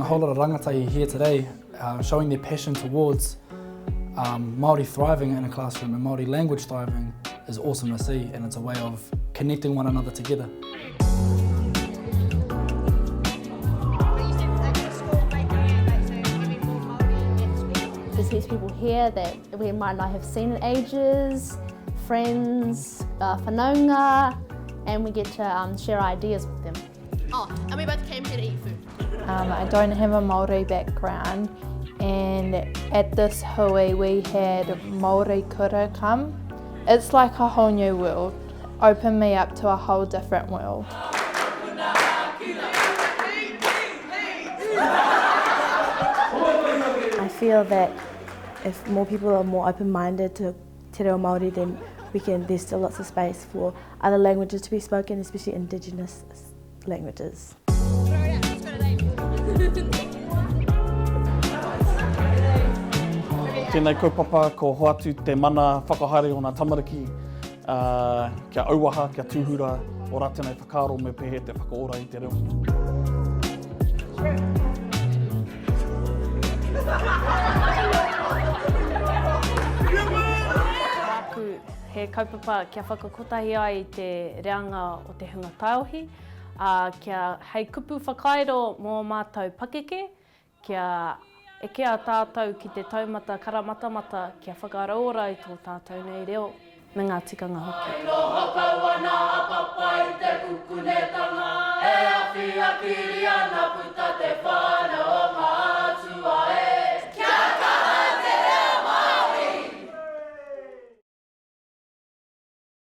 a whole lot of rangatahi here today uh, showing their passion towards um, Māori thriving in a classroom and Māori language thriving is awesome to see and it's a way of connecting one another together. There's heaps of people here that we might not have seen in ages, friends, uh, whanaunga, and we get to um, share ideas with them. Oh, and we both came here to eat food. Um, I don't have a Māori background and at this hui we had Māori kura come. It's like a whole new world. Opened me up to a whole different world. I feel that if more people are more open-minded to te reo Māori, then we can, there's still lots of space for other languages to be spoken, especially indigenous languages. Tēnei kaupapa ko hoatu te mana whakahaere o ngā tamariki uh, kia auaha, kia tūhura o rātou nei whakaaro me pēhea te whakaora i te reo. Māku he kaupapa kia whakakotahi ai i te reanga o te hunga taiohi, ā, kia hei kupu whakairo mō mātou pakeke, kia eke a tātou ki te taumata karamatamata kia whakarauora i tō tātou nei reo me ngā tikanga hoki. E noho kau ana a Papa i te kukunetanga, e awhi a kiri ana puta te whā.